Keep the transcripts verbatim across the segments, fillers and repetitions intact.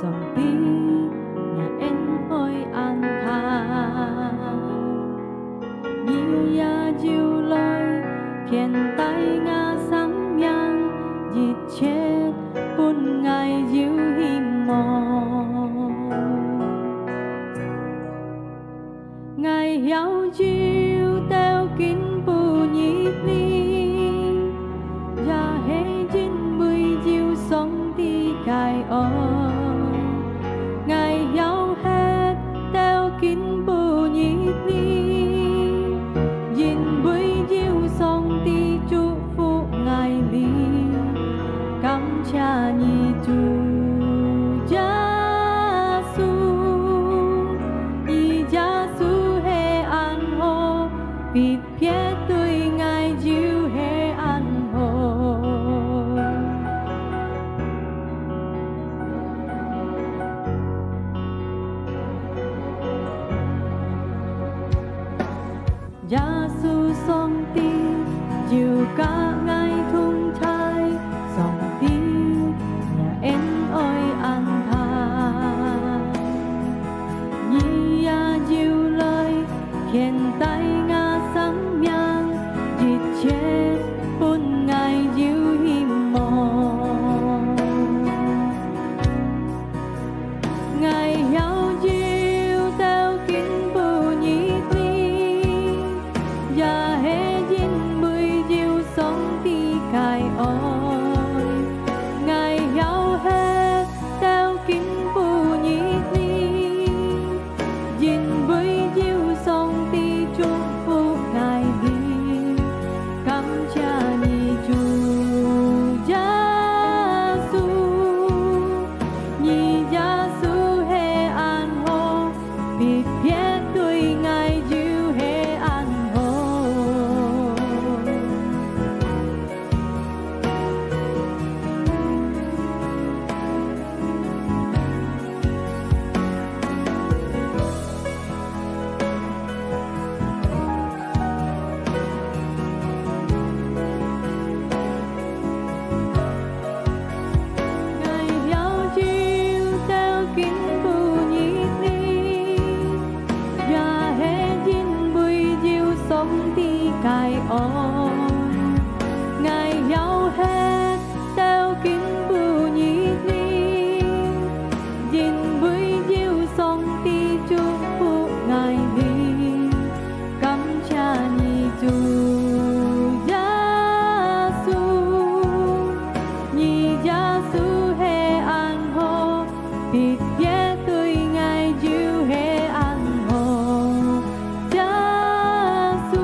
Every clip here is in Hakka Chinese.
上帝，若恩愛恁大，你也有來牽帶𠊎生命，一切分𠊎有希望。 𠊎曉有兜經步日子，也係因為有上帝个愛。𠊎曉歇兜經步日子，因為有上帝祝福𠊎哩。感謝你，主耶穌。 你耶穌係恁好，特別對𠊎就係恁好。耶穌上帝有佮𠊎同在，上帝若恩愛恁大。 你也有來牽帶𠊎生命，一切分𠊎有希望。𠊎曉有兜經步日子，也係因為有上帝个愛。𠊎曉歇兜經步日子，因為有上帝祝福𠊎哩。感謝你，主耶穌。 你耶穌係恁好，特別對𠊎就係恁好。 𠊎曉有兜經步日子，也係因為有上帝个愛。𠊎曉歇兜經步日子，因為有上帝祝福𠊎哩。感謝你，主耶穌。 你耶穌係恁好，特別對𠊎就係恁好。耶穌，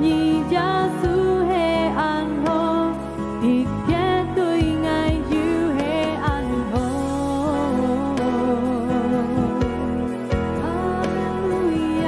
你耶穌係恁好，特別對𠊎就係恁好。哈利路亞。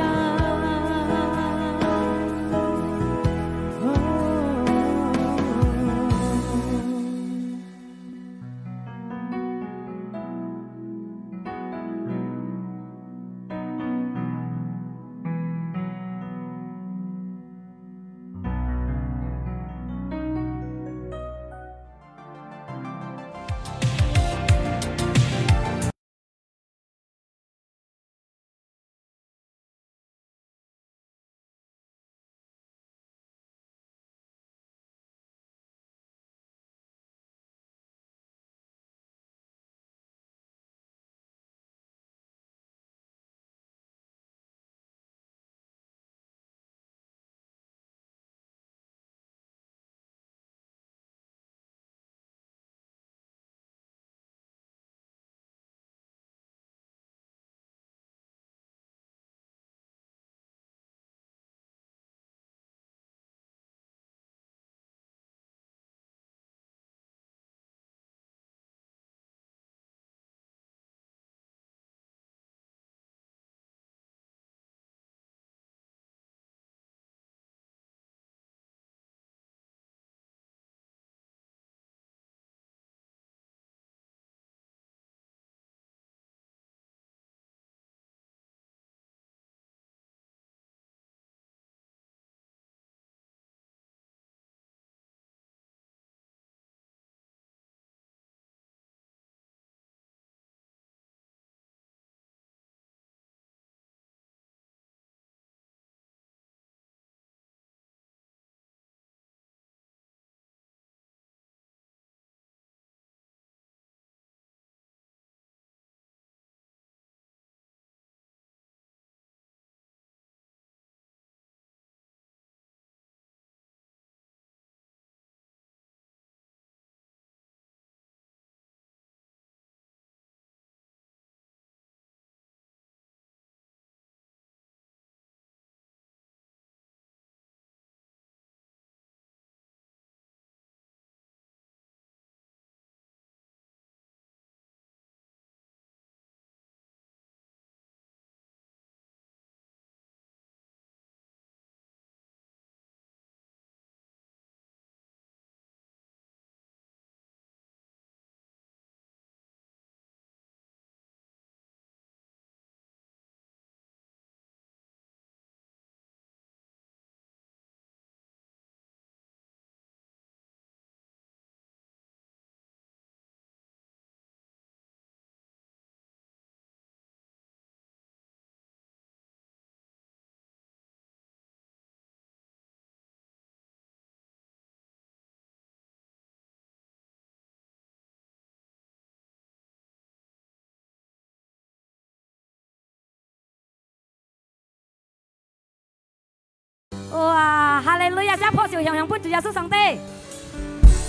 哈利路亞！這拍手響響分主耶穌上帝。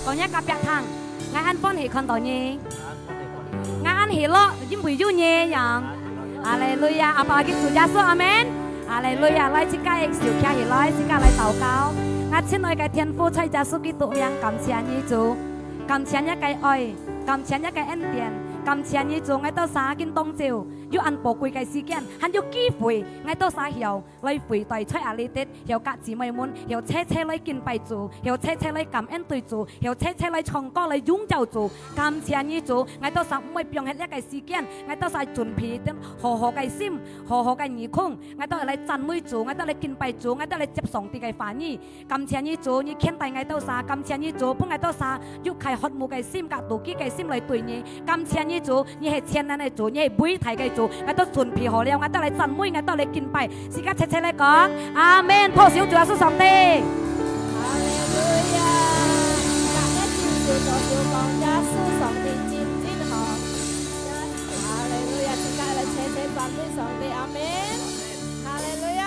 講若隔壁聽，𠊎恁歡喜看到你，𠊎恁喜樂，因為有你樣。哈利路亞！阿爸，敬主耶穌，阿門。哈利路亞！來，自家手擎起來，自家來禱告。𠊎親愛个天父，在耶穌基督名，感謝你主，感謝若个愛，感謝若个恩典，感謝你主，𠊎兜儕今當晝有恁寶貴个時間，還有機會，𠊎兜儕曉來會在在這裡的，曉佮姊妹們，曉齊齊來敬拜主，曉齊齊來感恩對主，曉齊齊來唱歌來榮耀主。感謝你主，𠊎兜儕毋會放忒這个時間，𠊎兜儕準備等好好个心，好好个耳空，𠊎兜來讚美主，𠊎兜來敬拜主，𠊎兜來接上帝个話語。感謝你主，你牽帶𠊎兜儕，感謝你主，分𠊎兜儕有開渴慕个心，佮妒忌个心來對你。感謝你主，你係全能个主，你係偉大个主，𠊎兜準備好了，𠊎兜來讚美，𠊎兜來敬拜。自家齊齊來講，阿門。拍手主耶穌上帝。哈利路亞！感恩主耶穌，耶穌講，耶穌上帝真真好。哈利路亞！自家來齊齊讚美上帝，阿門。哈利路亞！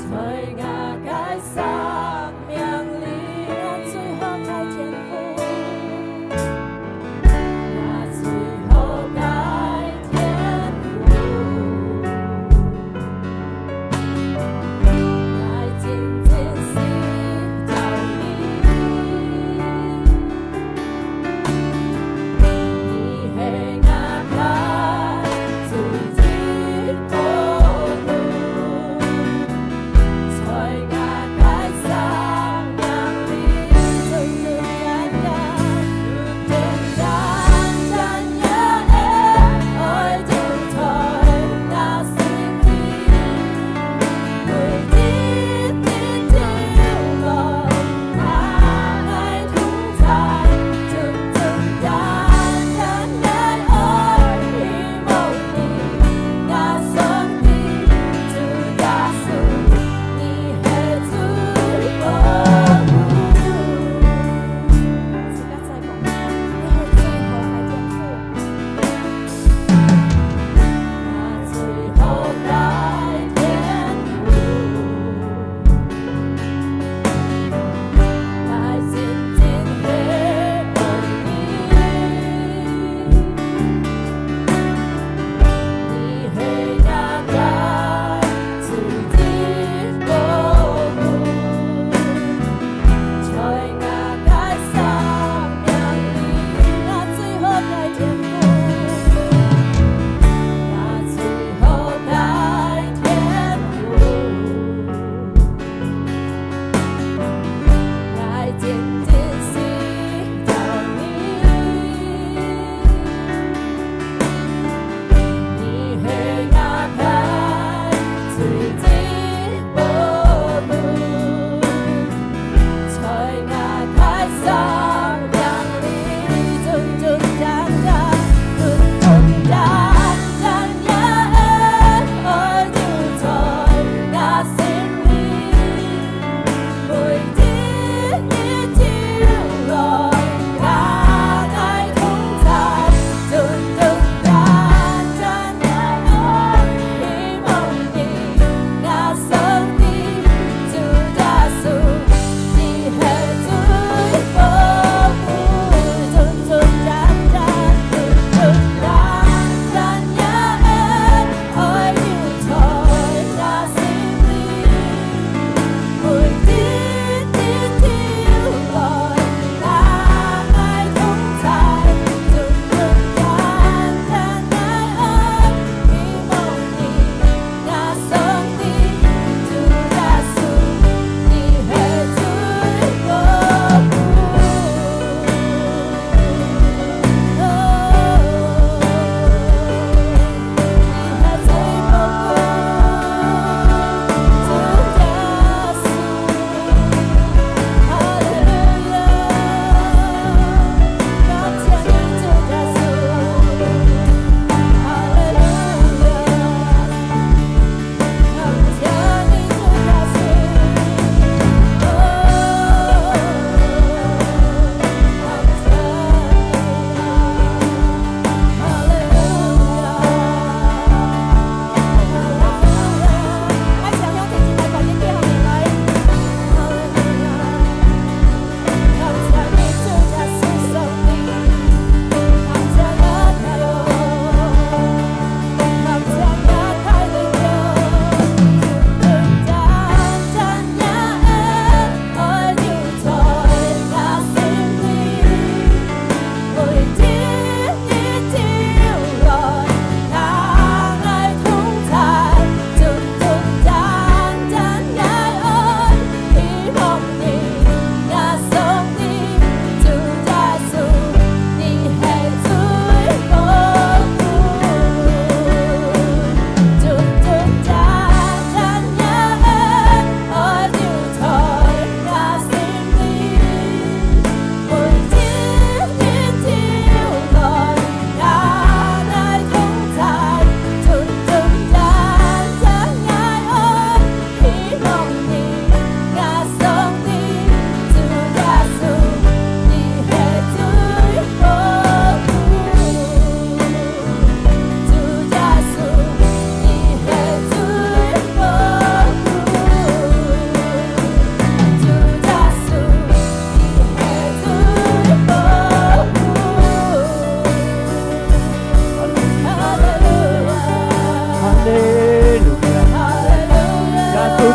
在𠊎个生命裡，𠊎最好个天父，𠊎最好个天父，𠊎真真心照你。你係𠊎个最真好朋友，在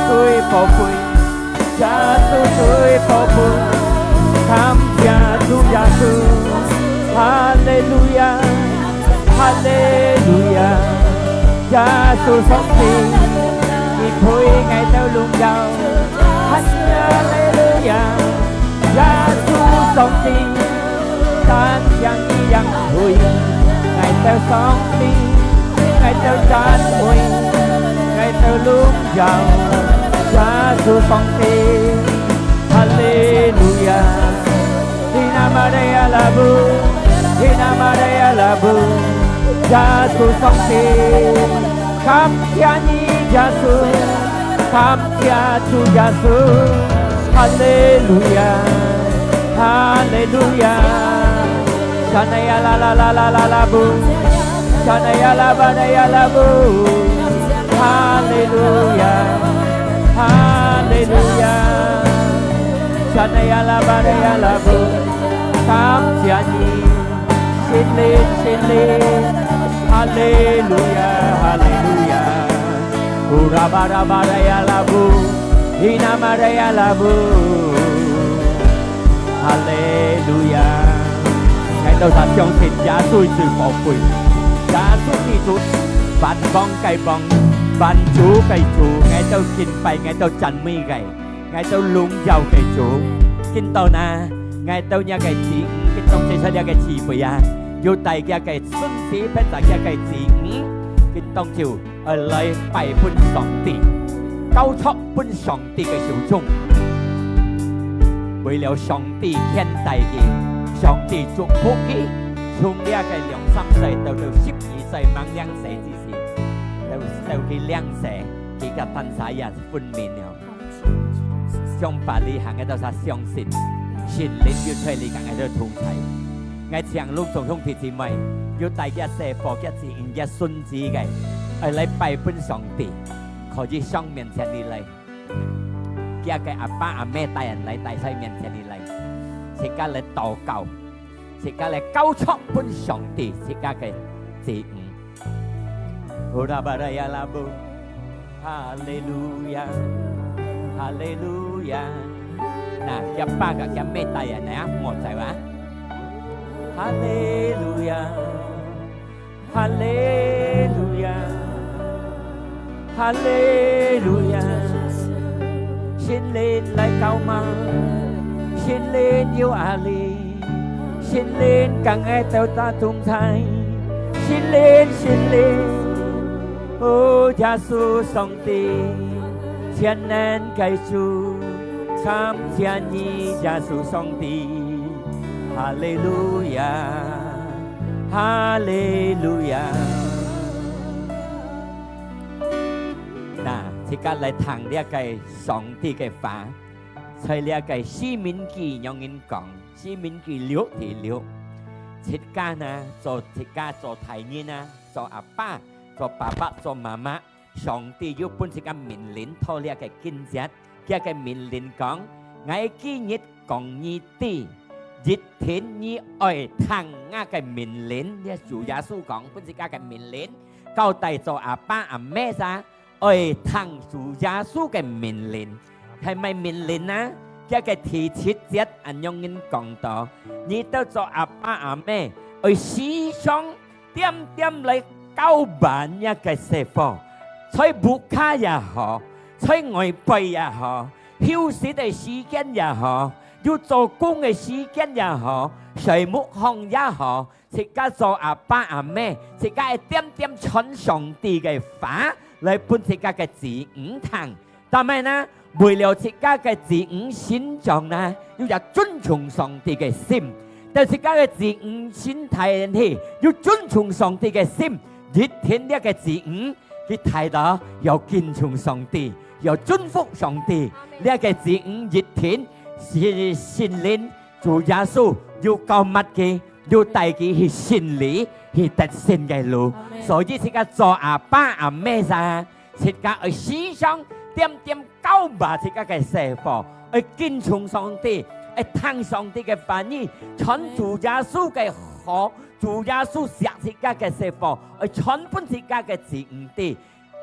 最寶貴，耶穌最寶貴。感謝主耶穌，哈利路亞，哈利路亞。耶穌上帝，你配𠊎兜榮耀，哈利路亞。耶穌上帝， 單淨你樣配，𠊎兜上帝，𠊎兜讚美，𠊎兜榮耀，耶穌上帝。哈利路亞！Hina Maria Labu, Hina Maria Labu，耶穌上帝，感謝你，耶穌。 感謝主耶穌，哈利路亞，哈利路亞。Shanaya la la la la la la bu, Shanaya la ba da ya la bu，哈利路亞，哈利路亞。Shanaya la ba da ya la bu，感謝你。 聖靈，聖靈，哈利路亞，哈利路亞。Ura bara bara ya labu, ina mara ya labu。哈利路亞。𠊎兜儕相信耶穌最寶貴，耶穌基督萬王个王，萬主个主，𠊎兜敬拜，𠊎兜讚美个。 𠊎兜榮耀个主，今到哪，𠊎兜若个子女，今當接受這个機會啊，又帶佢个孫子，別儕佢个子女，今當就愛來擺分上帝，交託分上帝个手中。為了上帝牽帶佢，上帝祝福佢，從這个兩三歲到到十二歲吂領洗之時，到到佢領洗，佢个單儕也分明了。 像伯利恆个兜儕相信，聖靈就在這个𠊎兜同在。𠊎請攏總兄弟姊妹，又帶佢細伙、佢子女、佢孫子个，愛來擺分上帝，可以上面前裡來。佢个阿爸阿姆帶人來，帶在面前裡來，自家來禱告，自家來交託分上帝，自家个子女。 Ora bara ya labu。哈利路亞，哈利路亞。Nah，佢爸个佢姆帶人來啊，莫走啊。哈利路亞，哈利路亞，哈利路亞。聖靈來膏抹，聖靈有壓力。 聖靈，同𠊎兜大同在。聖靈，聖靈，哦，耶穌上帝，全能个主，感謝你，耶穌上帝。哈利路亞，哈利路亞。Nah，自家來聽這个上帝个話，在這个申命記仰形講。 申命記六第六，自家呢，做自家做大人啊，做阿爸、做爸爸、做媽媽，上帝有分自家命令，到這个經節，佢个命令講：「𠊎今日講你知，一定你愛聽𠊎个命令。」這主耶穌講分自家个命令，交代做阿爸阿姆儕， 愛聽主耶穌个命令。係麼个命令啊？佢个第七節恁樣形講到：「你兜做阿爸阿姆，愛時常點點來教訓若个細伙，在屋下也好，在外背也好，休息个時間也好，有做工个時間也好，睡目項也好， 自家做阿爸阿姆，自家愛點點傳上帝个話來分自家个子女聽。」做麼个呢？為了自家个子女成長呢，有隻尊重上帝个心。到自家个子女成大人去，有尊重上帝个心，一定這个子女，佢大到有敬重上帝，有尊服上帝。這个子女一定係聖靈 主耶穌有膏抹佢，有帶佢去真理，去得勝个路。阿們。所以自家做阿爸阿姆儕，自家愛時常點點教訓自家个細伙，愛敬重上帝，愛聽上帝个話語，傳主耶穌个好，主耶穌惜自家个細伙，愛傳分自家个子女知。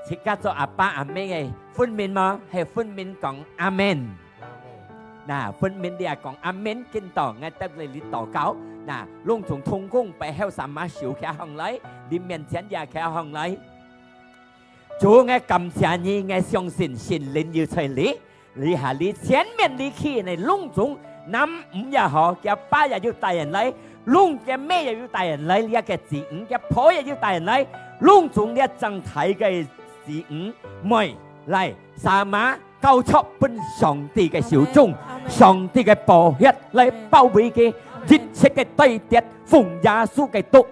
自家做阿爸阿姆个，分明無？係分明講阿門。阿門。那分明你也講阿門，今到𠊎搭你禱告。那攏總同工背後sama手擎䟘來，你面前也擎䟘來。主，𠊎感謝你，𠊎相信聖靈有在這。 這下這前面這去呢，攏總男女也好，厥爸也有帶人來，攏厥姆也有帶人來，這个子女，厥婆也有帶人來，攏總這張大个子女，妹來sama交出分上帝个手中，阿門，阿門。上帝个寶血來保衛佢，阿門。一切个對敵，奉耶穌基督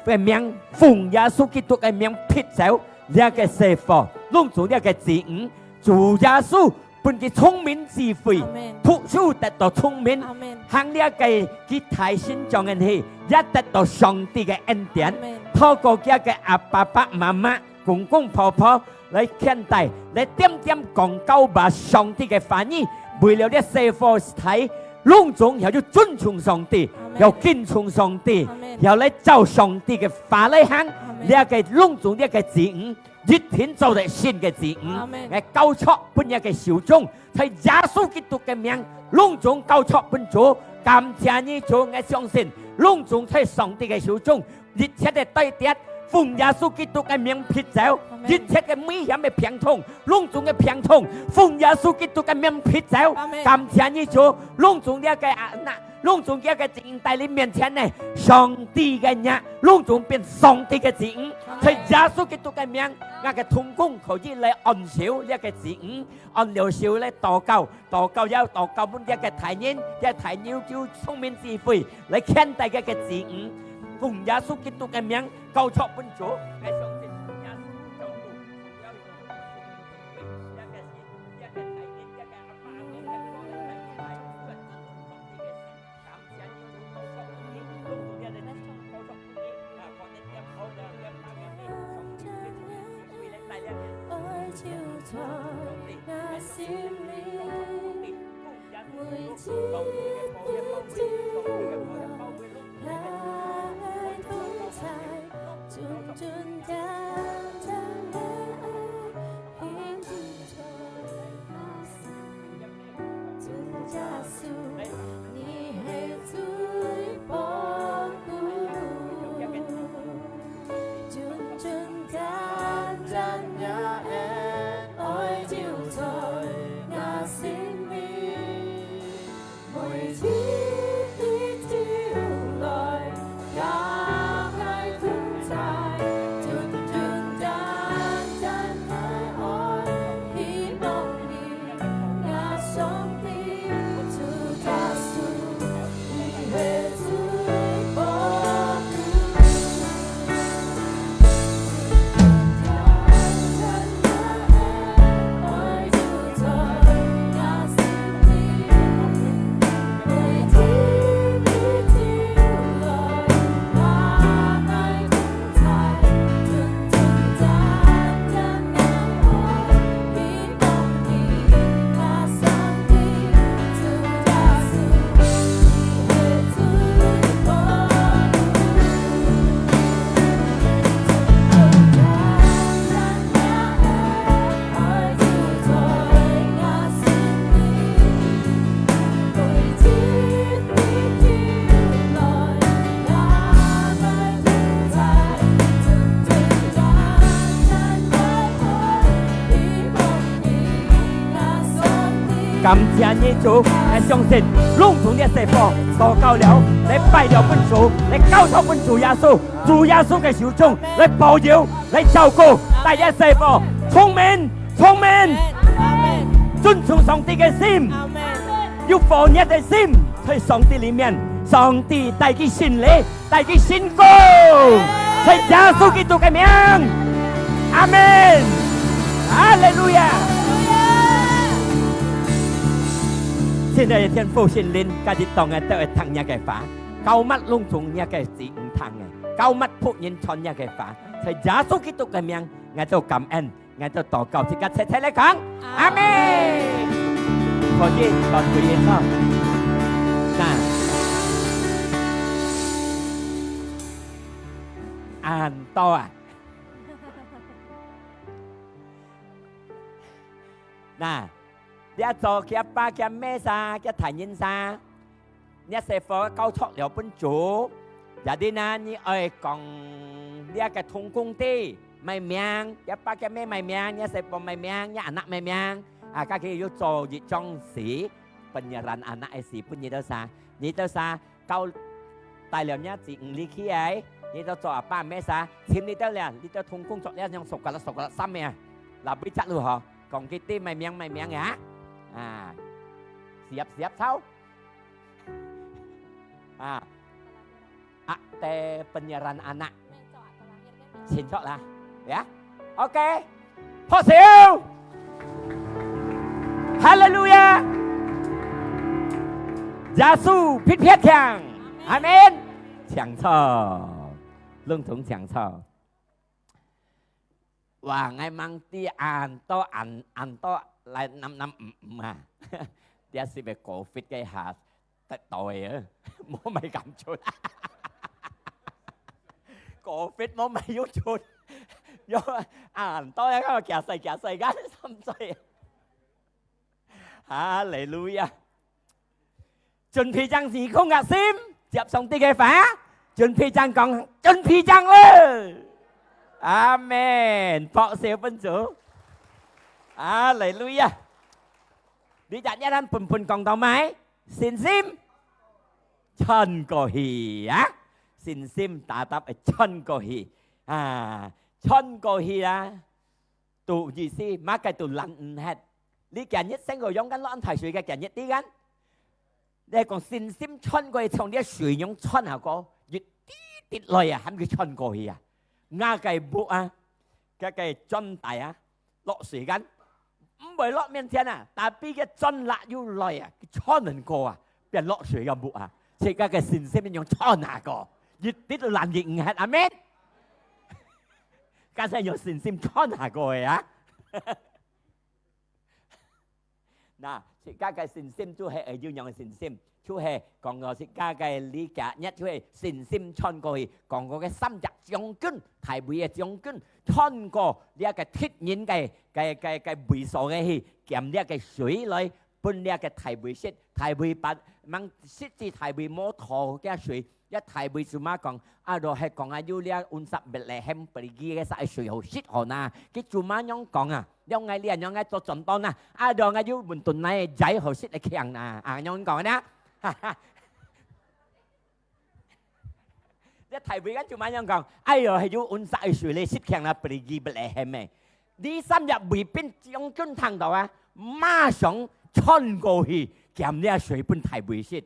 个名，奉耶穌基督个名撇走這个邪火，攏總這个子女，主耶穌 分佢聰明智慧，阿門。讀書得到聰明，阿門。行這个佢大成長个去，也得到上帝个恩典。阿門。透過厥个阿爸爸、媽媽、公公婆婆來牽帶，來點點講教，把上帝个話語，為了這社會時代，攏總也要尊重上帝，阿門。要敬重上帝，阿門。要來照上帝个話來行。阿門。這个攏總這个子女， 一定做得勝个子女，阿門。𠊎交出分若个手中，在耶穌基督个名，攏總交出分主。感謝你主，𠊎相信，攏總在上帝个手中，一切个對敵，奉耶穌基督个名撇走，阿門。一切个危險个病痛，攏總个病痛，奉耶穌基督个名撇走。阿門。感謝你主，攏總這个啊，那 攏總厥个子女帶你面前呢，上帝个若，攏總變上帝个子女。阿門。在耶穌基督个名，𠊎个同工可以來按手這个子女，按了手來禱告，禱告要禱告分這个大人，這大人有聰明智慧來牽帶這个子女，奉耶穌基督个名，交出分主，𠊎相信主耶穌照顧，主要有這个，這个大人，這个阿爸阿姆，這个哥个大人，來，專注上帝个心。 感謝你主，𠊎相信攏總這細伙禱告了，來拜了分主，來交託分主耶穌，主耶穌个手中來保佑，來照顧，帶這細伙聰明，聰明，阿門。遵從上帝个心，阿門。有火熱个心，在上帝裡面，上帝帶佢勝利， 帶佢勝過，在耶穌基督个名，阿門。哈利路亞！親愛个天父聖靈，今日當𠊎兜會聽若个話，膏抹攏總若个子女聽个，膏抹僕人傳若个話，在耶穌基督个名，𠊎兜感恩。 𠊎兜禱告，自家齊齊來講，阿門。可以來回應吼。那，恁多啊。那，這做厥爸厥姆儕，厥大人儕，若細貨交託了分主，jadi呢，你愛講這个同工知，麼个名，厥爸厥姆麼个名，若細貨麼个名，若anak麼个名，啊，自家有做一張紙，分若anak个紙，分你兜儕，你兜儕 交代了若子女去个，你兜做阿爸阿姆儕，請你兜了，你兜同工作了，用手旮旯手旮旯衫个，拿杯茶路吼，講佢知麼个名麼个名个啊，啊，siap-siap sao，啊，啊，te penyerahan anak，清楚啦，呀？ OK，拍手！哈利路亞！耶穌必必強，阿門！請坐，攏總請坐。哇，𠊎吂知恁多恁恁多來揇揇毋毋啊！這係毋係COVID个下 得到个啊，無麼个感覺。COVID無麼个有出，有啊，到那个行勢行勢，个三歲。哈利路亞！準備正耳空个心，接上帝个話，準備正講，準備正了。阿門！拍手分主。哈利路亞！你今日咱本本講到麼个？ 信心穿過去啊！信心tetap愛穿過去啊！穿過去啊！都意思，麼个都攔毋核。你今日成个樣，敢落恁大水个今日知敢？你講信心穿過去，像這水樣穿下過，一滴滴來啊，喊佢穿過去啊！𠊎个屋啊，該个磚帶啊， 落水敢？毋會落面前啊，tapi个磚落又來啊，佢穿毋過啊，變落水个屋啊，自家个信心樣穿下過，一滴都攔佢毋核，阿門。該係用信心穿下過个啊。 那，自家个信心就係愛有樣个信心，就係講到自家个理解，也就係信心穿過去，講到个三隻將軍，大衛个將軍，穿過這个敵人个个个个位所个去，撿這个水來分這个大衛食，大衛把，吂食，大衛無討个水， 這大衛就嘛講，啊，就係講啊，有這Unsa Betlehem pergi个啥个水好食好拿。佢就嘛樣講啊，了𠊎這樣个做轉到拿，啊，就𠊎有分Tuhan个仔好食个強拿，啊，樣講呢。這大衛个就嘛樣講，哎喲，係有Unsa个水咧，食強啦，pergi Betlehem个。這三隻衛兵將軍聽到啊，馬上穿過去，撿這水分大衛食。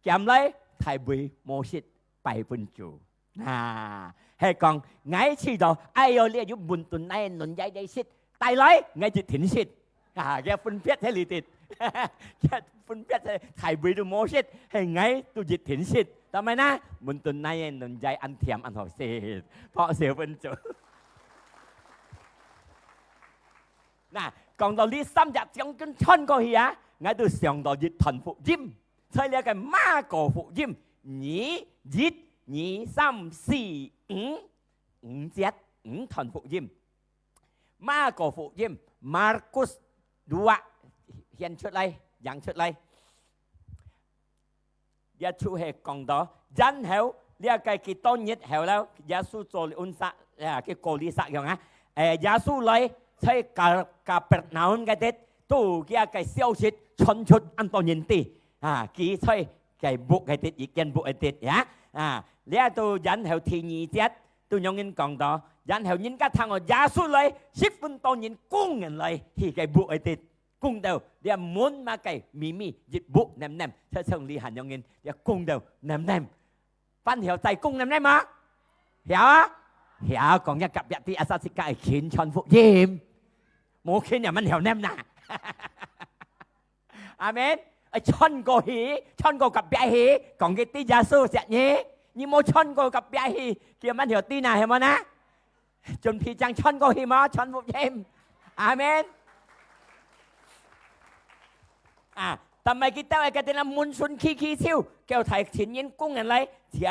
撿來，大衛無食，拜分主。啊，係講，𠊎試著，哎喲，這有分Tuhan个人仔个食，帶來，𠊎一定食。啊，佢分別在裡底，佢分別在大衛都無食，係𠊎都一定食。做麼个呢？分Tuhan个人仔恁甜恁好食，拍手分主。那，講到這三隻將軍穿過去啊，𠊎都想到一段福音。 在這个馬可福音二一二三四五五節五段福音。馬可福音Markus dua，顯出來，揚出來。這就係講到，然後這个幾多日後了，耶穌做Unsa，啊，佢過離撒樣啊。誒，耶穌來在Ka-，Kapernaum个地，都這个消息傳出恁多人知。 啊，佢在該屋个地，一間屋个地呀。啊，這都然後第二節，都有人講到，然後人家聽到耶穌來，十分多人供人來，去該屋个地，供到這滿麼个秘密，一屋淰淰，就像這恁樣人，也供到淰淰。還曉再供淰淰嗎？曉啊？曉，講一隔壁知，啊，自家愛勤傳福音。無勤也蠻曉淰啦。 阿門。愛穿過去，穿過隔壁去，講佢知耶穌惜你。你無穿過隔壁去，佢乜曉知哪，係無哪？準備正穿過去無？傳福音。阿門。啊，但係佢兜个該兜啦，滿身起起手，叫大群人供人來，這，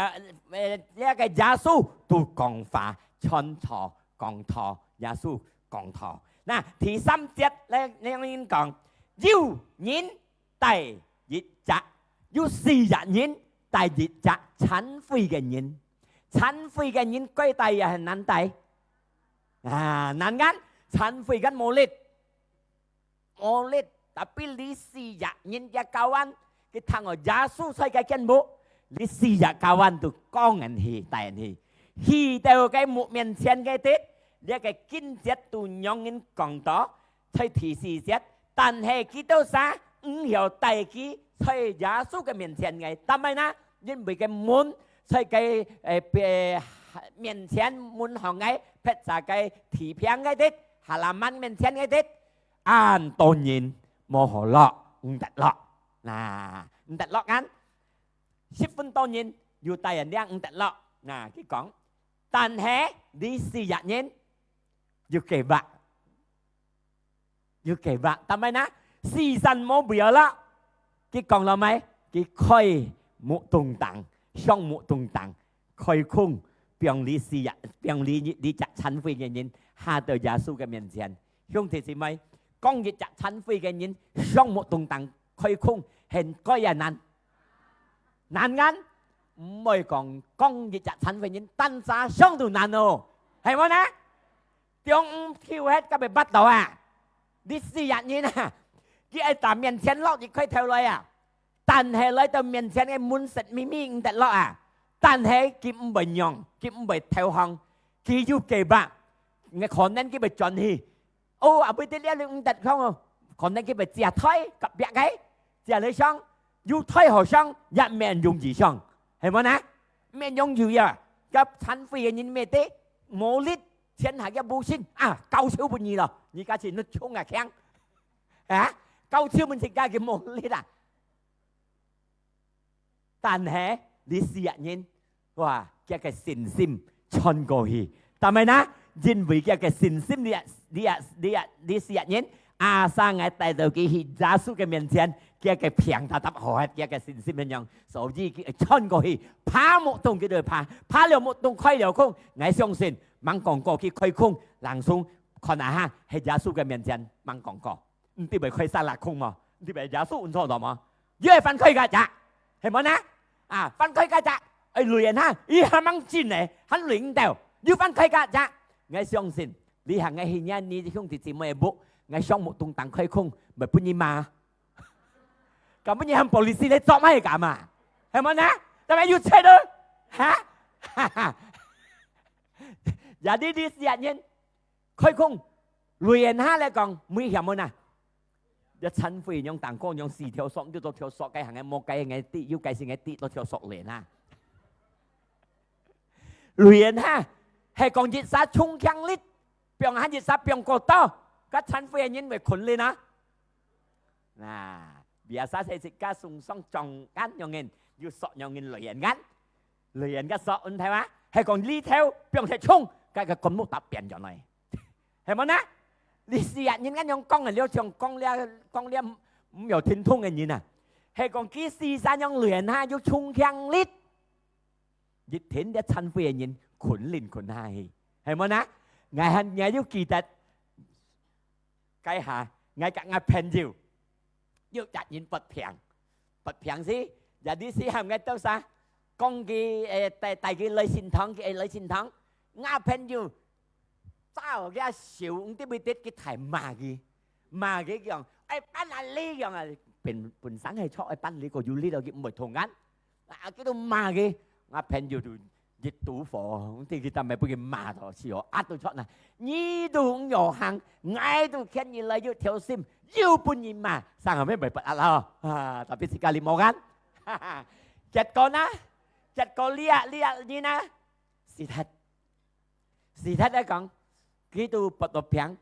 呃，這个耶穌都講話，傳道，講道，耶穌講道。那第三節呢，恁樣講，有人帶一隻，有四隻人帶一隻殘廢个人。殘廢个人該帶也很難帶啊，難kan，殘廢kan無力，無力。Tapi這四隻人也kawan，佢聽到耶穌在該間屋，這四隻kawan都扛人去，帶人去，去到該屋面前該地，這个經節都讓人講到， 在第四節，但係佢兜儕毋曉帶佢在耶穌个面前个，但係呢，因為个門在該，呃，別，面前門項个，別儕个地平个地，halaman面前个地，恁多人無好落，毋得落，那，毋得落kan，十分多人有帶人領毋得落，那，佢講，但係這四隻人有計劃， 有計劃，但係呢，時辰無表啦。佢講了無？佢開木桶頂，上木桶頂，開空，放這四隻，放這，這隻殘廢个人下到耶穌个面前。兄弟姊妹，扛一隻殘廢个人上木桶頂開空，還該也難。難kan？毋會講扛一隻殘廢人單儕上都難哦，係無呢？ 中午忒忒甲會發抖啊！這四隻人啊，佢愛打面前落一塊頭來啊，但係來到面前个門實咪咪毋得落啊，但係佢毋會讓，佢毋會投降，佢有計劃，可能佢會轉去。哦，後尾在這裡毋得講哦，可能佢會借台隔壁个，借來上，有台好上，也免容易上，係無呢？免容易啊！該殘廢个人咩个，無力， 天下个無信啊，交手分你咯，你家己你衝啊強啊，交手分自家个無力啊。但係這四隻人，哇，佢个信心穿過去。但係呢，因為佢个信心，這，這，這，這四隻人，asal𠊎帶到佢去耶穌个面前，佢个病tetap好忒，佢个信心恁樣，所以佢穿過去，爬木桶佢就爬，爬了木桶開了空，𠊎相信 吂講過去開空，langsung看啊哈，係耶穌个面前吂講過。毋知會開啥啦空無？毋知會耶穌毋錯到無？又係翻開个呀，係無呢？啊，翻開个呀，哎，雷人哈，佢還吂進呢，還輪到，又翻開个呀。𠊎相信，你行个去，你兄弟姊妹屋，𠊎上木桶頂開空，會分你罵。 根本你喊polisi來捉麼个嘛？係無呢？但係又切了，哈？哈哈。Jadi這四隻人開空，雷人哈來講，危險無呢？這殘廢樣當高樣四條索，又多條索，該行个無該个跌，又該先个跌，多條索連啊。雷人哈，係講一下衝強力，放下一下放過多，該殘廢个人會困連啊。 Nah，biasa saya自家送上撞kan樣人，又索樣人雷人kan，雷人个索，你睇嘛，係講呢條放忒衝，該个根目打扁轉來，係無呢？你四隻人恁樣講个，了像講了講了毋有聽通个人啊，係講佢四隻樣雷人哈，又衝強力，一聽這殘廢个人困連困下去，係無呢？𠊎還𠊎又記得 該下，𠊎甲𠊎朋友，有一人發病，發病時，jadi時喊𠊎兜儕，講佢，誒，帶帶佢來聖堂，佢愛來聖堂。𠊎朋友，抓佢手，毋知會跌，佢大罵佢，罵佢講，愛辦啊你樣啊，本本身係錯，愛辦你個有理咯，佢毋會同眼。 啊，佢都罵佢，𠊎朋友就一肚火，毋知佢當面分佢罵到死哦，壓到出啊！你都毋有行，𠊎都牽你來又挑心，又分你罵，生後尾袂不壓啦吼！啊，tapi自家你無眼，哈哈，結果呢？結果這啊，這啊，你呢？死忒。 死忒來講，佢都發到病，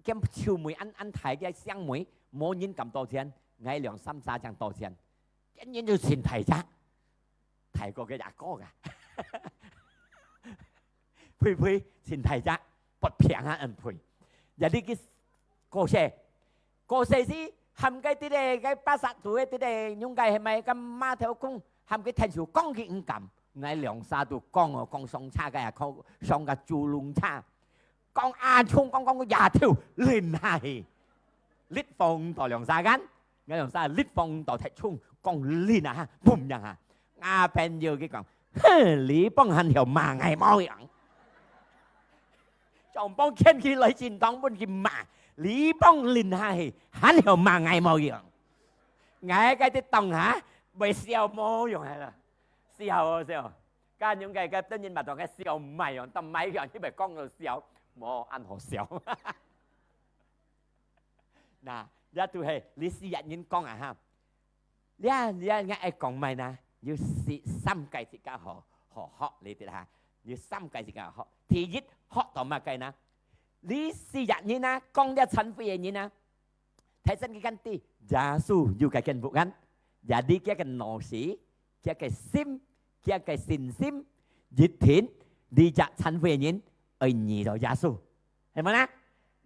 兼手尾恁恁大个雙尾，無人敢多錢，𠊎兩三儕正多錢，今年就請大隻，大過个阿哥啊，呸呸，請大隻，發病啊，恁呸，也你个過世， 過世時，喊該兜个該巴薩肚个兜个，應該係麼个馬頭公，喊佢𢯭手，講佢毋敢。𠊎兩儕都講哦，講上車个啊，講上个豬籠車。講啊，衝講講，佢也跳，輪下去。力放到兩儕間，兩儕力放到忒衝，講輪啊，哈，嘭一下。啊，朋友佢講：「哼，你幫還曉罵𠊎無用。」上幫牽佢來聖堂分佢罵，你幫輪下去，還曉罵𠊎無用。𠊎該隻當下，會笑無用个啦，笑哦，笑。該樣个，該等人嘛，當个笑賣哦，當賣樣，你咪講到笑，無恁好笑。那，這就係你四隻人講啊哈。這，這，𠊎愛講麼个呢？有四，三個自家好，好學你知哈。有三個自家好學。第一，學到麼个呢？你四隻人啊，講這懺悔个人啊， 提醒佢間知，耶穌有該間屋間，也你佢个腦屎，佢个心，佢个信心，一定你這懺悔个人愛遇到耶穌，係無呢？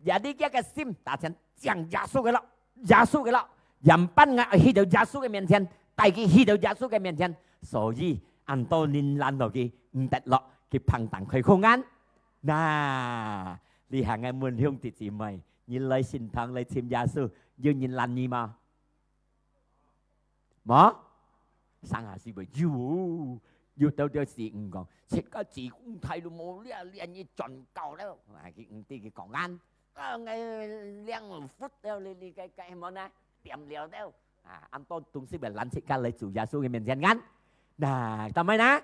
也你佢个心，大聲講耶穌个咯，耶穌个咯，仰般𠊎愛去到耶穌个面前，帶佢去到耶穌个面前。所以，恁多人攔到佢，毋得落，佢嘭嘭開空間。那，這下𠊎問兄弟姊妹， 你來聖堂來尋耶穌，有人攔你無？無？生下時會有，有兜兜時毋講，自家自公大都無這，這你轉教了。啊，佢毋知佢講恁，啊，𠊎兩福了，你，你該，該麼呢？點了了。啊，恁多東西會攔自家來主耶穌个面前恁。那，做麼呢？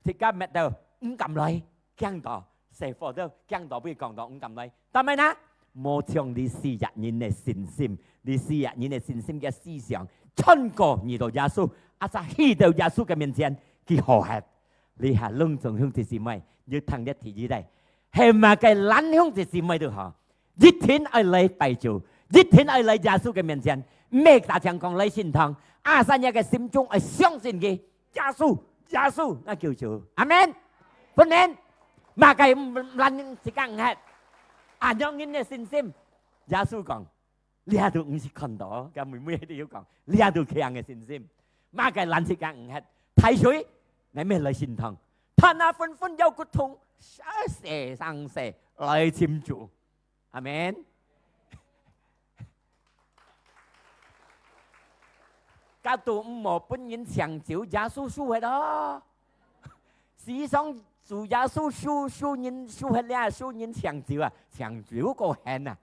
自家搣到毋敢來，驚到 細伙仔驚到會講到毋敢來。但係呢，無像你四隻人个信心，你四隻人个信心个思想，穿過遇到耶穌，啊，再去到耶穌个面前，佢好忒。這下攏總兄弟姊妹，你聽這第一代，係麼个攔兄弟姊妹都好，一定愛來拜主，一定愛來耶穌个面前，毋係單淨講來聖堂，啊，三日个心中愛相信佢， 耶穌，耶穌，那救主。阿門。分明，麼个毋，毋，毋，自家毋核。恁樣人个信心，耶穌講，這都毋識看到，該妹妹都有講，這都強个信心，麼个攔自家毋核。大水，𠊎乜來聖堂，他那昏昏腰骨痛，生死生死來尋主。 阿門。該都毋好分人搶走耶穌手核哦。時常主耶穌手，手人手核了，手人搶走啊，搶走過狠啊！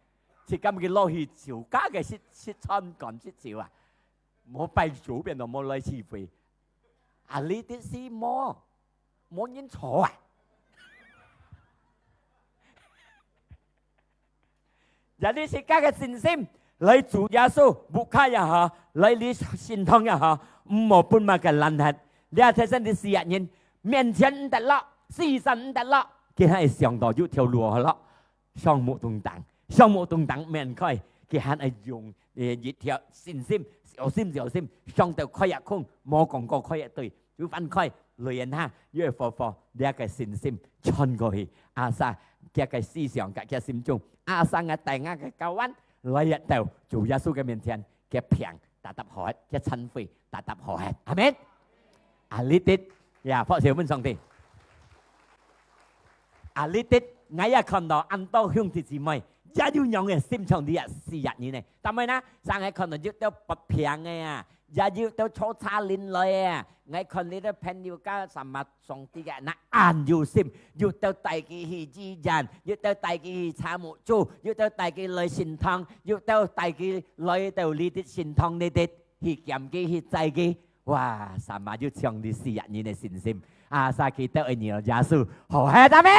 自家佢落去酒家个食，食餐館食酒啊，無拜主變到無來聚會。啊，你啲事無，無人坐啊！ 也你自家个信心，來主耶穌，屋下也好，來你聖堂也好，毋好分麼个攔忒。這提醒你四隻人，面前毋得落，四散毋得落，佢還係想到有條路好落，上目中等，上目中等面開，佢還係用，呃，一條信心，小心小心，上到開一空，無講過開一對， 有翻開，雷人哈，又會火火，這个信心穿過去。阿沙，佢个思想，佢个心中，阿沙个大家个教官，來一到主耶穌个面前，佢病，tetap好，佢懺悔，tetap好。阿門。啊，你得，呀，拍手分上帝。啊，你得，𠊎也看到恁多兄弟姊妹，也有樣个心腸，你也是一樣呢。但係呢，上海看到有兜發病个啊， 也有兜坐車輪來啊。𠊎看你兜朋友家sama上帝个，那恁有心，有兜帶佢去醫院，有兜帶佢去查目珠，有兜帶佢來聖堂，有兜帶佢來到你兜聖堂，你兜去檢佢，去載佢。哇，sama有像你四隻人个信心，啊，sakitu愛認耶穌，好，係，阿門。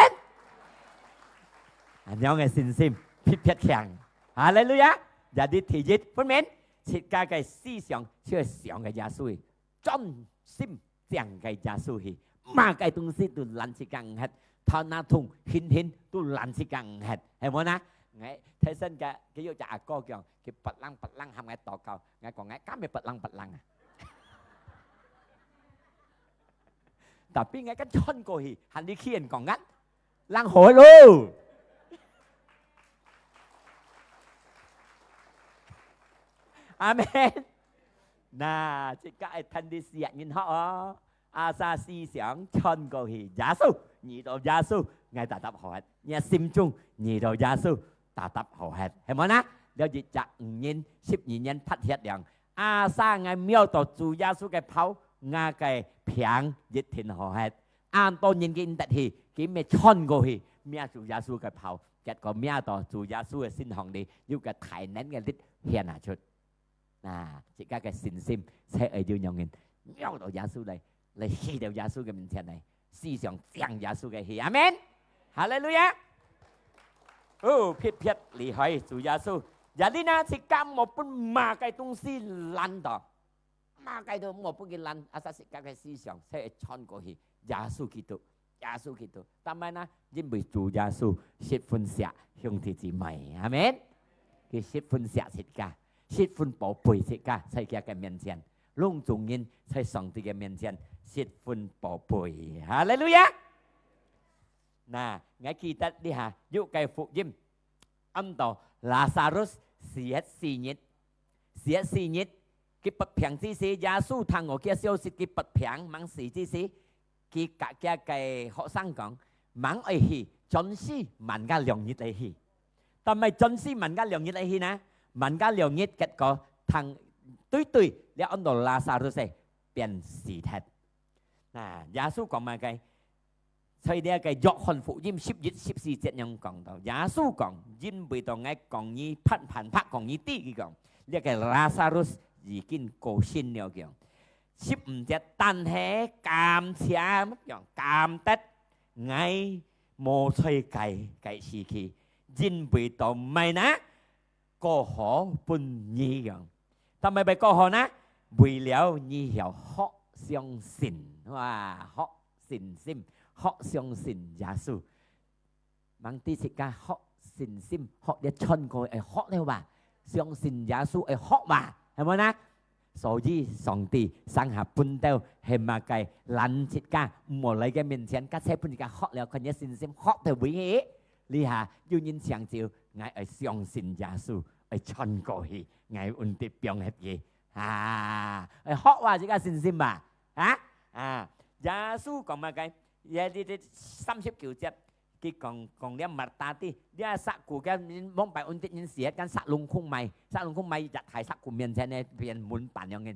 恁樣个信心，特別強。哈利路亞！Jadi第一，分明，自家个思想就係想个耶穌， 專心向个耶穌去，麼个東西都攔自家毋核，頭那痛、眩眩都攔自家毋核，係無呢？𠊎提醒个，佢有隻阿哥講，佢băt lăng băt lăng喊𠊎禱告，𠊎講𠊎敢會băt lăng băt lăng啊？Tapi𠊎敢穿過去，喊你去人講𠊎， 人好咯。阿門。那，自家愛聽你四隻人學哦。Asa思想穿過去，耶穌，遇到耶穌， ，𠊎tetap好忒。若心中遇到耶穌，tetap好忒，係無呢？了一隻女人，十二年發血了，asal𠊎摸到主耶穌个袍，𠊎个病一定好忒。恁多人佢毋得去，佢乜穿過去，摸主耶穌个袍，結果摸到主耶穌个身項裡，有个大能个力顯啊出。 那，自家个信心，才會有樣人，摸到耶穌來，來去到耶穌个面前來，時常想耶穌个事。阿門。哈利路亞。哦，特別厲害，主耶穌。Jadi呢，自家莫分麼个東西攔到，麼个都莫分佢攔，asal自家个思想，才會穿過去耶穌基督。 耶穌基督。但係呢，因為主耶穌十分惜兄弟姊妹，阿門。佢十分惜自家，十分寶貝自家，在佢个面前，攏總人在上帝个面前十分寶貝。哈利路亞！那，𠊎記得這下有个福音， 安到Lazarus死忒四日。死忒四日，佢發病之時，耶穌聽過佢个消息，佢發病吂死之時，佢甲佢个學生講：「吂愛去，暫時慢个兩日來去。」但係暫時慢个兩日來去呢，慢个兩日，結果聽對對，這安到Lazarus變死忒。 那，耶穌講麼个？在這个約翰福音十一、十四節樣講到，耶穌講：「因為到𠊎講你，盼盼白講你知，佢講，這个Lazarus已經過身了，佢講，十五節，但係感謝，講感得，𠊎無在該，該死去，因為到麼个呢？ 過好分你樣。」但係會過好呢？為了你曉學相信，哇，學信心，學相信耶穌。吂知自家學信心，學這穿過愛學了哇，相信耶穌愛學哇，係無呢？所以上帝生下本道係麼个？攔自家毋好來佢面前，該才分自家學了，看你信心學到位去。這下有人成就，𠊎愛相信耶穌， 愛穿過去，𠊎恩典放忒佢。啊，愛學哇，自家信心嘛。啊，啊，耶穌講麼个？耶，這，這三十九節，佢講，講這Marta知，這石牯个人，往擺恩典人死忒，間石牯空埋，石牯空埋，日喺石牯面前呢，變門板樣个。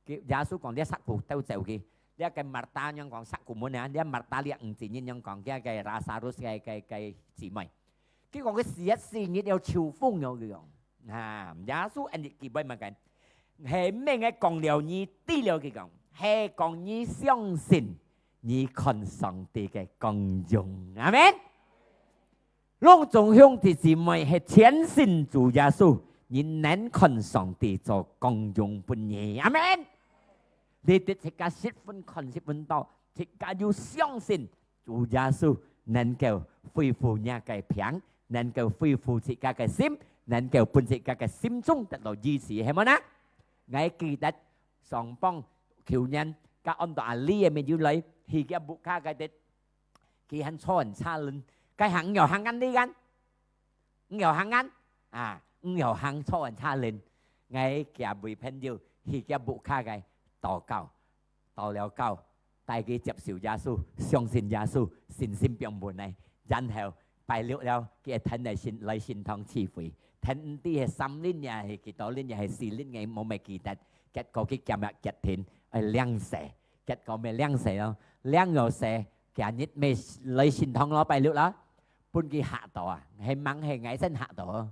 佢，耶穌講，這石牯都走去，這个Marta樣講，石牯門啊，這Marta這五子人樣講，這个Lazarus个，个，个姊妹。 佢講佢死忒四日了，抽風了，佢講。啊，耶穌恁樣佢會麼个？係毋係𠊎講了你知了，佢講，係講你相信，你看上帝个光榮。阿門。攏總兄弟姊妹係全信主耶穌，你能看上帝做光榮分你。阿門。你對自家十分看十分到，自家有相信 主耶穌能夠恢復若个病，能夠恢復自家个心，能夠分自家个心中得到醫治，係無呢？𠊎記得上幫舊年，甲安到阿里个朋友來，去佢屋下个，佢還坐很差人，該行有行緊呢間，有行緊啊，有行坐很差人。𠊎佢位朋友去佢屋下个禱告， 到了教，帶佢接受耶穌，相信耶穌，信心放穩呢。然後拜六了，佢會跈來聖，來聖堂聚會。跈毋知係三輪也係幾多輪也係四輪个，無乜記得。結果佢今日決定愛領洗，結果乜領洗咯，領了洗，今日乜來聖堂咯，拜六啦，分佢嚇到啊！係吂係𠊎先嚇到哦，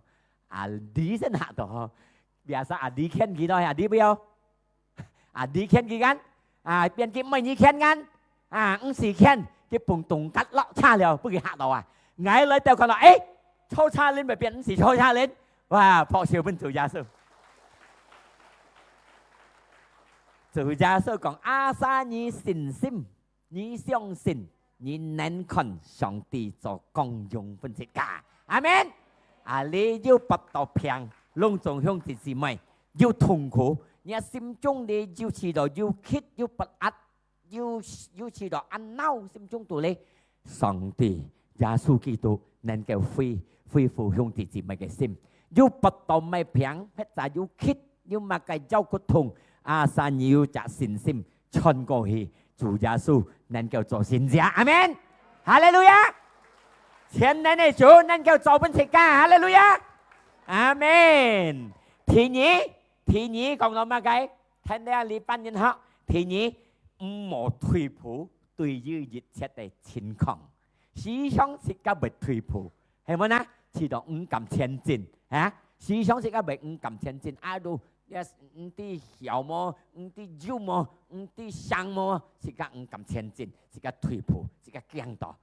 阿弟先嚇到哦。Biasa阿弟牽佢咯，阿弟不要。 啊，你牽佢間，啊，變佢毋係你牽間，啊，毋係牽，佢碰銅格落車了，分佢嚇到啊！𠊎來到看到，誒，坐車輪會變毋係坐車輪，哇，拍手分主耶穌。主耶穌講，asal你信心，你相信，你能看上帝做光榮分自家。阿門。啊，你有發到病，攏總兄弟姊妹， 有痛苦，若心中裡有試著有氣，有不安，有，有試著恁惱，心中肚裡，上帝耶穌基督能夠恢，恢復兄弟姊妹个心。有發到麼病，或者有氣，有麼个腰骨痛，asal你有隻信心，穿過去，主耶穌能夠做神蹟。阿門。哈利路亞。全能个主能夠做分自家，哈利路亞！阿門。第二，第二講到麼个？聽這禮拜人學。第二，毋好退步，對於一切个情況，時常自家會退步，係無呢？試著毋敢前進，啊？時常自家會毋敢前進，啊，都，毋知曉無，毋知有無，毋知想無，自家毋敢前進，自家退步，自家驚到。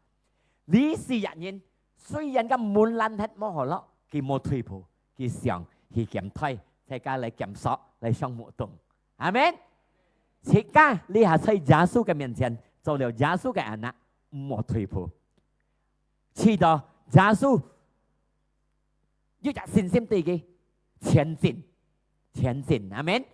這四隻人，雖然个門關忒無好落，佢無退步，佢想去兼退，自家來兼索，來上木洞。阿門。自家這下在耶穌个面前，做了耶穌个anak，毋好退步。試著耶穌有隻信心對佢前進，前進，阿門。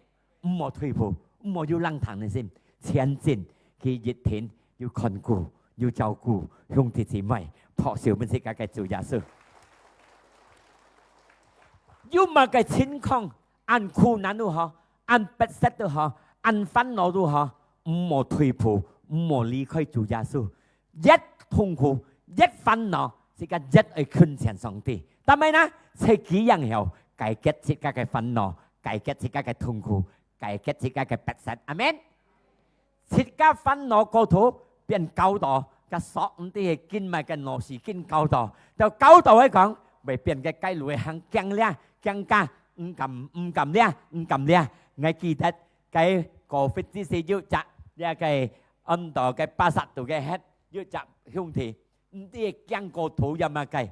毋好退步，毋好有冷淡个心，前進。佢一定有看顧，有照顧兄弟姊妹，拍手分自家个主耶穌。有麼个情況，恁苦難都好，恁迫切都好，恁煩惱都好，毋好退步，毋好離開主耶穌。 越痛苦，越煩惱，自家越愛近前上帝。但係呢，在佢樣後，解決自家个煩惱，解決自家个痛苦，解決自家个迫切。阿門。自家煩惱過頭，變交到，个索毋知係緊麼个腦屎緊交到，到交到來講，會變个街路个行驚了，驚驚，毋敢，毋敢了，毋敢了。𠊎記得，該covid之時有隻，這个 安到个巴薩肚个歇，有隻兄弟，毋知驚過頭也麼个，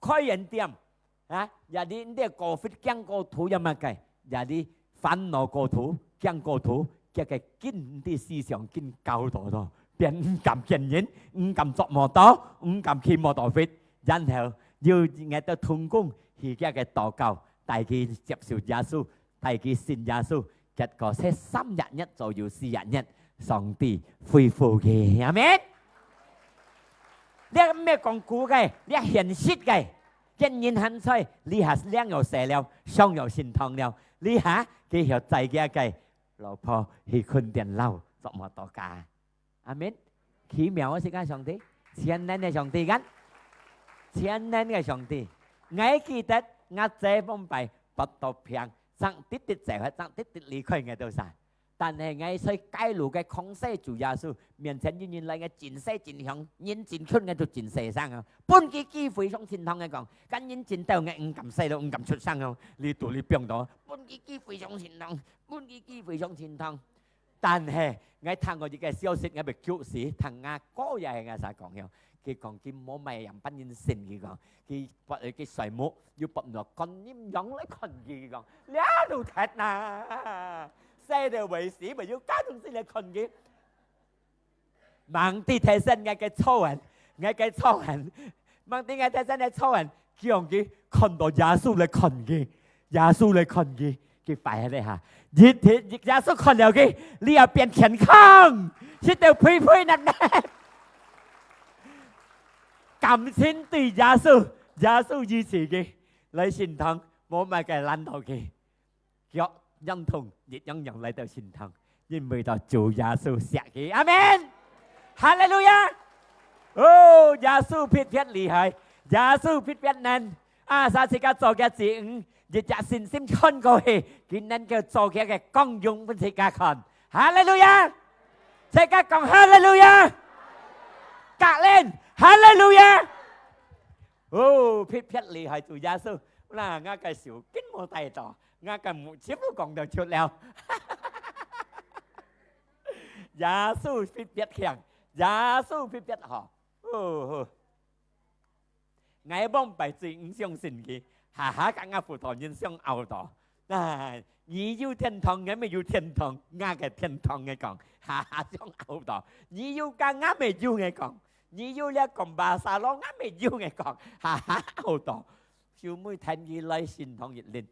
開間店，啊，也知毋知covid驚過頭也麼个，也知煩惱過頭，驚過頭，佢个緊毋知思想緊交到咯，變毋敢見人，毋敢坐摩托，毋敢騎摩托fit，然後又𠊎兜同工去佢个禱告，帶佢接受耶穌， 帶佢信耶穌，結果在三隻月左右、四隻月，上帝恢復佢。阿門。這毋係講古个，這現實个。見人還在，這下領有洗了，上有聖堂了，這下佢曉載佢个老婆去墾田尞，做麼到家。 阿門。奇妙个自家上帝，全能个上帝kan，全能个上帝。𠊎記得𠊎姐往擺發到病，正直直走，正直直離開𠊎兜儕。但係𠊎在街路个囥勢主耶穌面前，有人來，𠊎盡勢盡響，人盡近，𠊎就盡細聲啊。分佢機會上聖堂，𠊎講，該人盡到，𠊎毋敢細咯，毋敢出聲哦。你肚裡放到，分佢機會上聖堂，分佢機會上聖堂。 但係𠊎聽過一個消息，𠊎會激死，聽吾哥也係吾儕講樣。佢講佢無麼樣分人信，佢講佢發佢睡目，又發到觀音樣來看佢，佢講這都忒啦，細到會死，會有家長先來看佢。吂知提醒𠊎个錯誤，𠊎个錯誤，吂知𠊎提醒个錯誤，佢講佢看到耶穌來看佢，耶穌來看佢。 佢快樂哈。一天，耶穌看了佢，你也變健康，食到肥肥嫩嫩。感情對耶穌，耶穌醫治佢，來聖堂，無麼个攔到佢。腳癢痛，一樣樣來到聖堂，因為到主耶穌惜佢。阿門。哈利路亞。哦，耶穌特別厲害，耶穌特別能。 啊，儕自家做个子女，一隻信心傳過去，佢能夠做佢个光榮分自家看。哈利路亞！自家講哈利路亞！格林，哈利路亞！哦，特別厲害主耶穌，那𠊎个手巾無帶到，𠊎个目汁都講到出了。耶穌特別強，耶穌特別好。哦，好。 𠊎往擺最毋相信佢，下下佮𠊎輔導員相拗到。唉，你有天堂，𠊎乜有天堂，𠊎个天堂𠊎講，下下相拗到。你有家，𠊎乜有𠊎講。你有這講巴沙羅，𠊎乜有𠊎講，下下拗到。收尾聽佢來聖堂一輪，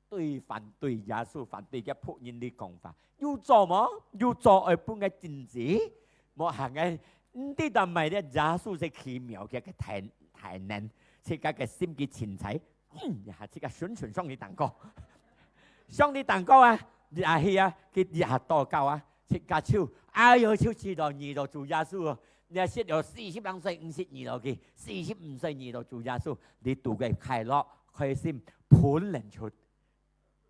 對反對耶穌，反對个僕人哩講法，有做無？有做愛分个禁止，無行个。毋知道麼个耶穌係奇妙个个大大能，自家个心機清彩，嗯，一下自家順順上去禱告，上去禱告啊，一下去啊，佢一下禱告啊，自家就，哎喲，就知道遇到主耶穌哦，你係識了四十零歲，毋識遇到佢，四十五歲遇到主耶穌，你肚个快樂、開心，歕淰出。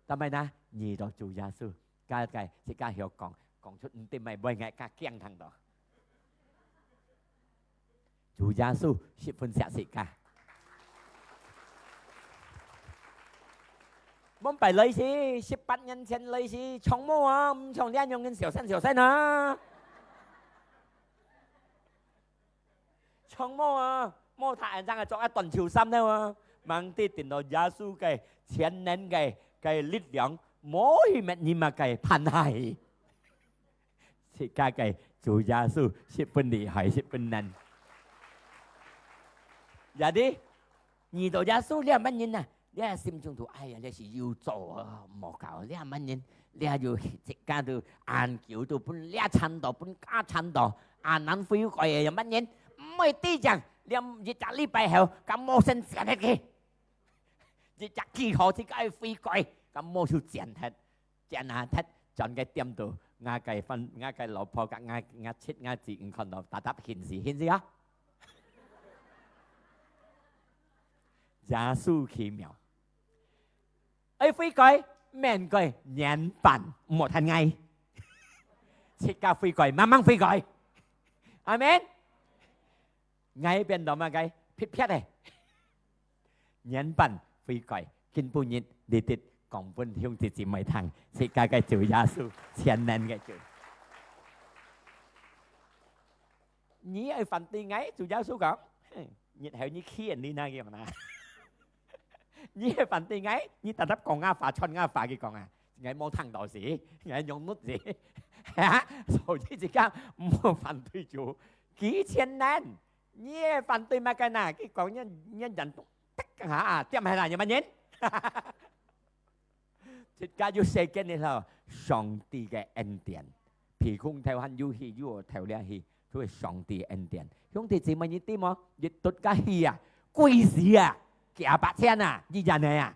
但係呢，遇到主耶穌，該个自家曉講，講出毋對，毋會，𠊎較驚聽到。主耶穌十分惜自家。往擺來時，十八年前來時，長毛啊，毋像這樣人小生小生啊。長毛啊，毛太恁長啊，著啊短袖衫了啊，吂知等到耶穌个全能个个力量，無去滅你麼个盼下去。自家个主耶穌十分厲害，十分能。也知，遇到耶穌這麼人啊，這心中都，哎呀，這係有做啊，無搞，這麼人，這又自家都恁久都分這慘到，分家慘到，恁難悔改个麼人，毋會知正，這一隻禮拜後，敢無先剪忒佢。一隻記號自家愛悔改，敢無就剪忒。 剪啊，忒轉个店度，𠊎个分，𠊎个老婆佮𠊎，𠊎七，𠊎子女看到，tetap現時，現時啊。耶穌奇妙。愛悔改，免改，原版，毋好聽𠊎。自家悔改，慢慢悔改。阿門。 𠊎變到麼个？撇撇个。原版悔改，今晡日你得講分兄弟姊妹聽，自家个主耶穌，全能个主。你愛反對𠊎，主耶穌講，哼，日後你去你那樣啦。你愛反對𠊎，你tetap講𠊎話，傳𠊎話，佢講啊，𠊎無聽到時，𠊎用腦時。所以自家毋好反對主，佢全能。 你反對麼个呢？佢講你，你人都得下，點下啦，有麼人？自家有世間个咯，上帝个恩典。鼻空頭還有氣，又有頭了氣，都係上帝恩典。兄弟姊妹，你知無？一突个氣啊，貴死啊，幾百千啊，一人个啊。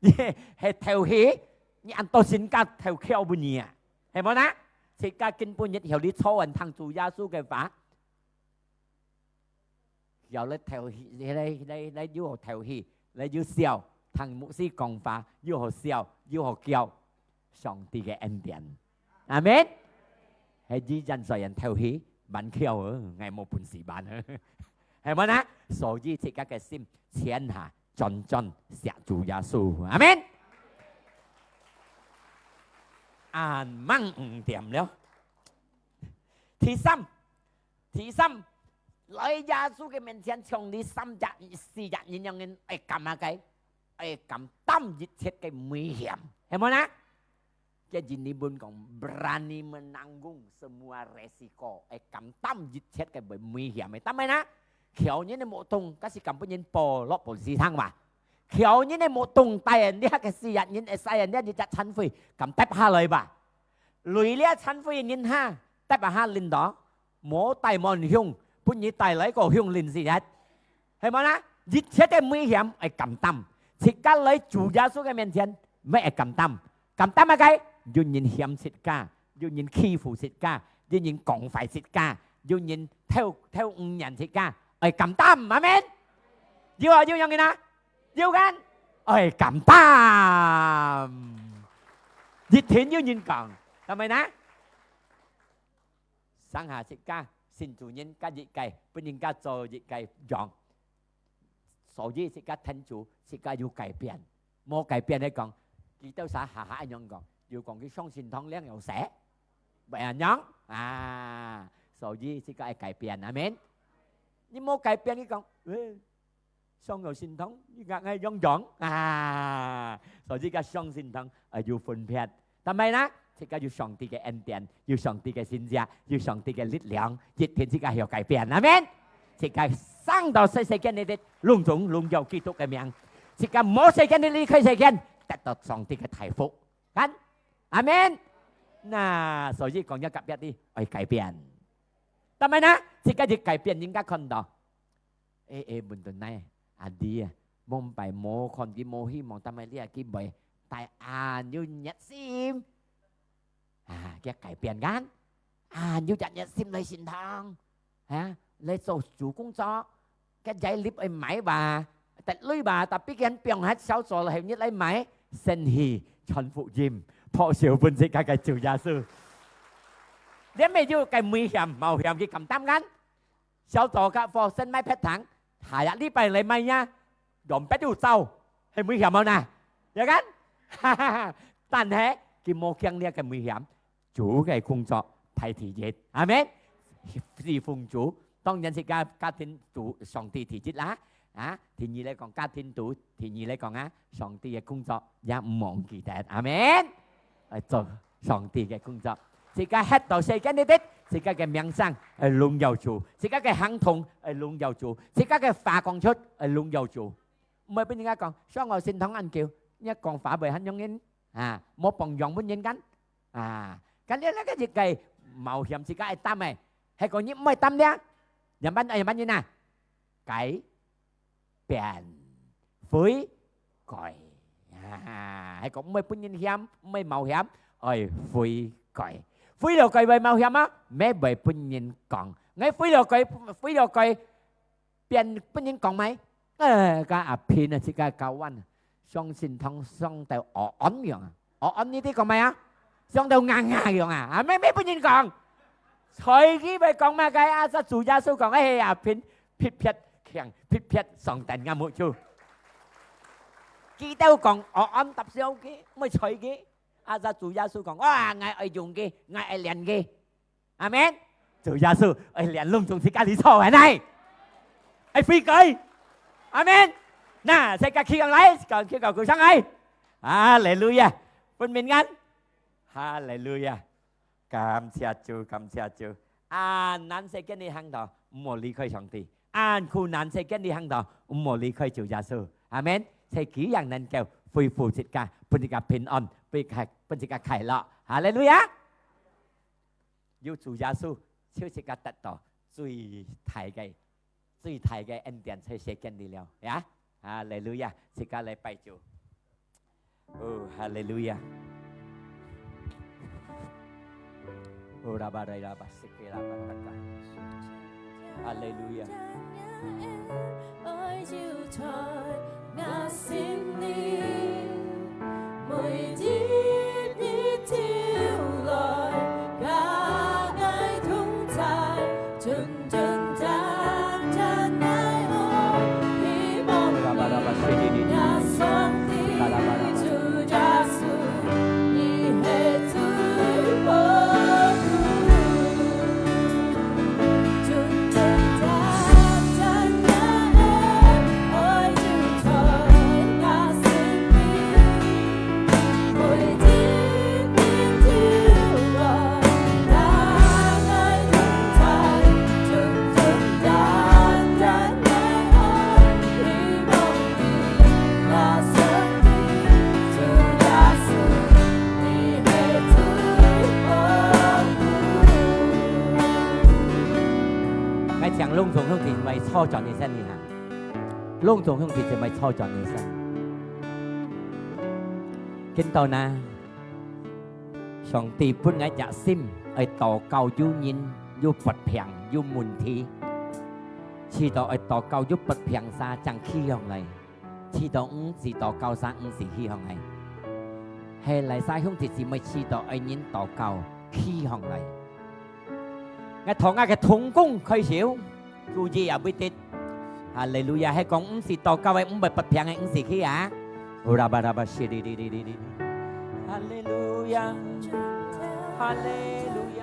你係頭氣，你恁多身家頭翹分你啊，係無呢？自家今晡日後你坐穩聽主耶穌个話， 有咧透氣，咧，咧，咧又好透氣，咧又笑，聽牧師講話又好笑，又好叫。上帝个恩典。阿門。係以前雖然透氣，蠻翹哦，𠊎無本事蠻。係無呢？所以自家个心，全下專專惜主耶穌。阿門。恁猛五點了。第三， 第三，來耶穌个面前，像這三隻、四隻人樣人，愛敢啊个，愛敢擔一切个危險，係無呢？个印尼文講，berani menanggung semua resiko，愛敢擔一切个危，危險个。但係呢，橋人个木桶，該係敢分人破落本市場哇？橋人个木桶，帶人這个四隻人，會使人這一隻殘廢，敢跌下來吧？累這殘廢人哈，跌下下輪到， 無帶無人凶，分你帶來个凶臨時日，係無啦？一切个危險愛敢擔，自家來主耶穌个面前，乜愛敢擔。敢擔麼个？有人嫌自家，有人欺負自家，有人講壞自家，有人偷，偷五年自家，愛敢擔，阿門。有啊，有樣人啊，有kan？愛敢擔，一定有人講，係無呢？ 生下自家，信主人家一个，分人家做一个樣。所以自家天主，自家有改變。無改變來講，佢兜儕下下恁樣講，又講佢上聖堂領有洗，毋恁樣啊。所以自家愛改變，阿門。你無改變，你講，喂， 上有聖堂，你講𠊎樣樣啊，所以自家上聖堂，啊，有分別。但係呢，自家有上帝个恩典，有上帝个神蹟，有上帝个力量，一定自家曉改變。阿門。自家生到世，世間裡肚，攏總榮耀基督个名。自家無世間裡離開世間，得到上帝个大福。Kan？阿門。那，所以講要改變的，愛改變。但係呢，自家一改變，人家看到， 欸，欸，問題呢，阿弟啊，往擺無看佢無希望，但係這下佢會帶恁有熱心。啊，佢改變kan？恁有隻熱心來聖堂。啊，來做主工作，該一粒愛買吧，得鐳吧，tapi佢放忒小組了，後日來買，生氣，傳福音，報銷分自家个主耶穌。這乜有个危險，冒險，佢敢擔當？小組个貨先買別堂，下一禮拜來買呀，兩百又走，係危險無呢？Ya kan？但係佢無驚這个危險，主个工作排第一。阿門。侍奉主，當然自家家庭主上帝第一啦。啊，第二來講家庭主，第二來講啊，上帝个工作也毋忘記得。阿門。來做上帝个工作，自家歇到世間裡底，自家个名聲愛榮耀主，自家个行動愛榮耀主，自家个話講出愛榮耀主。毋會分人家講，像𠊎信堂恁久，你講話會恁樣人啊，無榜樣分人間。啊，kan這个一个冒險自家愛擔个，係講你毋會擔了，仰般仰般人啊，改變，悔改。啊，係講毋會分人嫌，毋會冒險，愛悔改。悔了改會冒險啊？乜會分人講。𠊎悔了改，悔了改， 變分人講咩？呃，該阿平啊，自家教官啊，上信堂上到哦安樣啊，哦安你知講咩啊？上到硬硬樣啊，啊，乜乜分人講，隨佢會講咩？該啊，這主耶穌講，哎呀，平，撇撇強，撇撇上等个目珠。佢兜講哦安搭小佢，毋會睬佢。啊，這主耶穌講，哇，𠊎愛用佢，𠊎愛練佢。 阿門。主耶穌愛練攏總自家裡坐个呢，愛悔改。阿門。那，自家企起來，講，企到鼓上來。哈利路亞，分平安。哈利路亞，感謝主，感謝主。恁難世間裡行道，毋好離開上帝；恁苦難世間裡行道，毋好離開主耶穌。阿門。在佢樣能夠恢復自家，分自家平安，分自家，分自家快樂。哈利路亞。 有主耶穌，就自家得到最大个、最大个恩典在世間裡了，呀！哈利路亞！自家來拜主。哦，哈利路亞！哦，拉巴拉拉巴西克拉巴拉卡。哈利路亞！ 𠊎請攏總兄弟姊妹坐轉你身裡哈，攏總兄弟姊妹坐轉你身。見到呢，上帝分𠊎隻心，愛禱告有人有發病有問題，試著愛禱告有發病儕正企䟘來。 試著毋知禱告儕毋使企䟘來。係哪儕兄弟姊妹試著愛人禱告，企䟘來。𠊎同𠊎个同工開手，注意啊，會得。哈利路亞，係講毋使禱告个，毋會發病个，毋使去啊。哈利路亞，哈利路亞。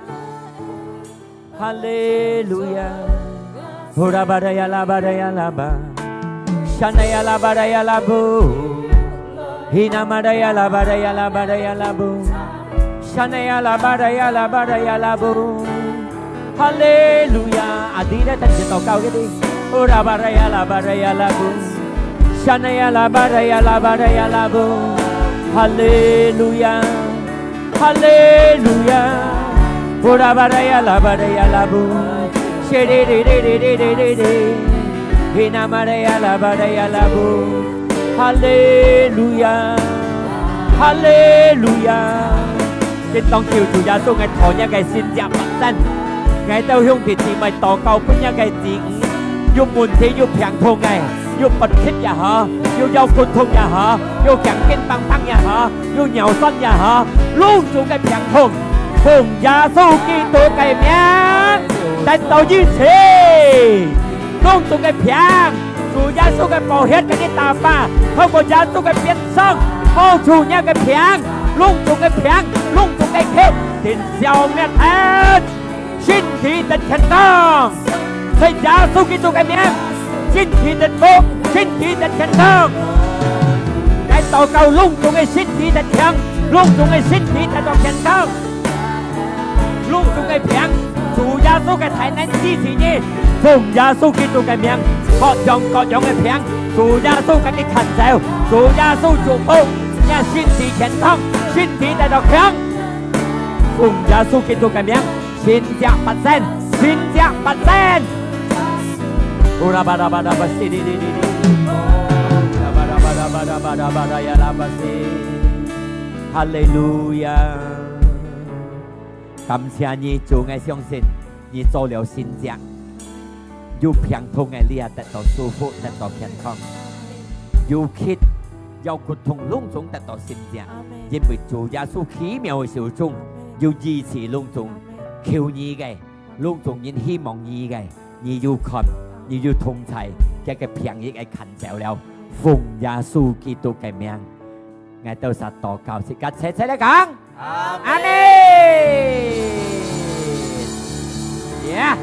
哈利路亞。Hura baraya la baraya la ba. Shanaya la baraya la bu. Hina maraya la baraya la baraya la bu. Shanaya la baraya la baraya la bu. 哈利路亞！阿弟咧，等一禱告个哩。Hura baraya la baraya la bu. Shanaya la baraya la baraya la bu. 哈利路亞！ 哈利路亞！布拉巴拉呀啦巴拉呀啦布，谢哩哩哩哩哩哩哩哩，希那玛拉呀啦巴拉呀啦布。哈利路亞！哈利路亞！今當求主耶穌个討你个心只發展。𠊎兜兄弟姊妹禱告分這个子女，有問題、有病痛个，有發疾也好，有腰骨痛也好，有頸根繃繃也好，有腰痠也好，攏總个病痛，奉耶穌基督个名，得到醫治。攏總个病，主耶穌个寶血甲你打發，透過耶穌个鞭傷，好處若个病，攏總个病，攏總个疾，定消滅忒。 身體得健康，在耶穌基督个名，身體得福，身體得健康。𠊎禱告，攏總个身體得強，攏總个身體得到健康，攏總个病，主耶穌个大能醫治你，奉耶穌基督个名，各樣各樣个病，主耶穌甲你趕走，主耶穌祝福，你身體健康，身體得到強，奉耶穌基督个名。 神蹟發生，神蹟發生。哈利路亞！感謝你，主，𠊎相信你做了神蹟，有病痛个這下得到舒服，得到健康，有疾、腰骨痛，攏總得到神蹟，阿們。因為主耶穌奇妙个手中，阿們。有醫治攏總，阿們。求你个， 攏總人希望你个，你有看，你有同在，這个病疫个趕走了。奉耶穌基督个名，𠊎兜儕禱告，自家齊齊來講，阿們。阿們。Yeah。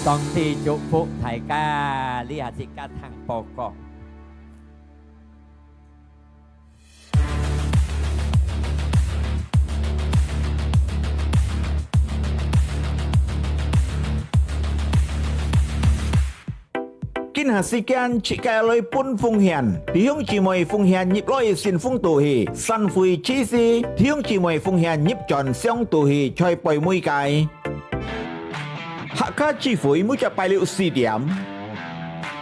上帝祝福大家，這下自家聽報告。 今下時間，自家來分奉獻。弟兄姊妹奉獻入來信封肚去，散會之時，弟兄姊妹奉獻入轉箱肚去，在背尾个。 客家聚會每隻拜六四點，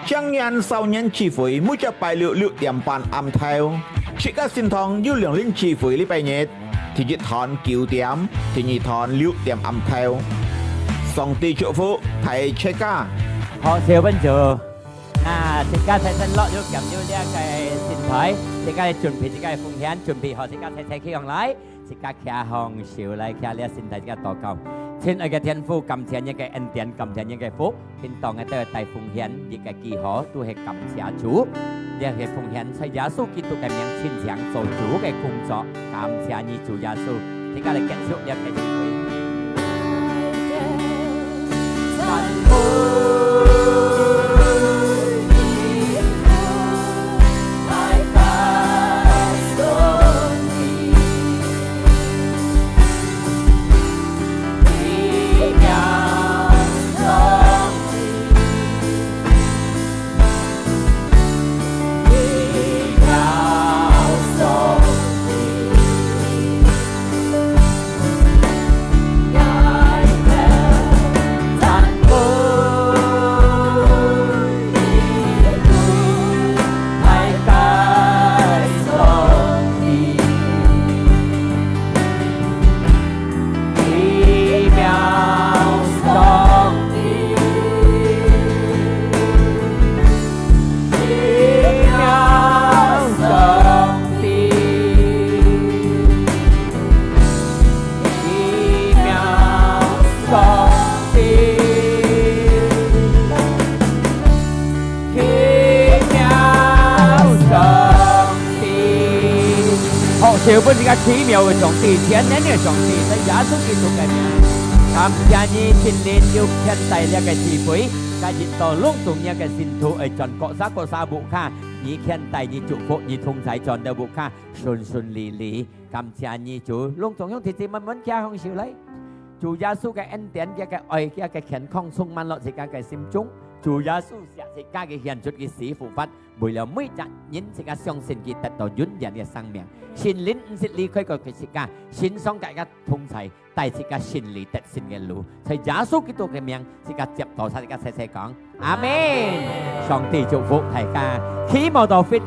青年少年聚會每隻拜六六點半暗頭。自家聖堂有兩輪聚會禮拜日，第一堂九點，第二堂六點暗頭。上帝祝福大自家。好，小朋友，那自家在這落有感受這个神台，自家來準備自家个奉獻，準備好，自家齊齊企上來。 自家擎䟘手來，擎這身體，自家禱告。親愛个天父，感謝你个恩典，感謝你个福，今當𠊎兜帶奉獻，你个記號，都係感謝主。這个奉獻在耶穌基督个名，親像做主个工作。感謝你，主耶穌，自家來結束這个聚會。好，就分這个奇妙个上帝，全能个上帝，在耶穌基督个名，感謝你，聖靈有牽帶這个聚會，今日到攏總這个信徒，愛轉各儕各儕屋下，你牽帶，你祝福，你同在，轉到屋下順順利利。感謝你，主，攏總兄弟姊妹們擎䟘手來。主耶穌个恩典，佢个愛，佢个健康充滿落自家个心中。主耶穌惜自家，佢獻出佢死復活， 為了每隻人自家相信佢得到永遠个生命。聖靈毋識離開過佢自家，時常甲佢同在，帶自家勝利得勝个路。在耶穌基督个名，自家接到，自家齊齊講，阿們。上帝祝福大家，期望到fit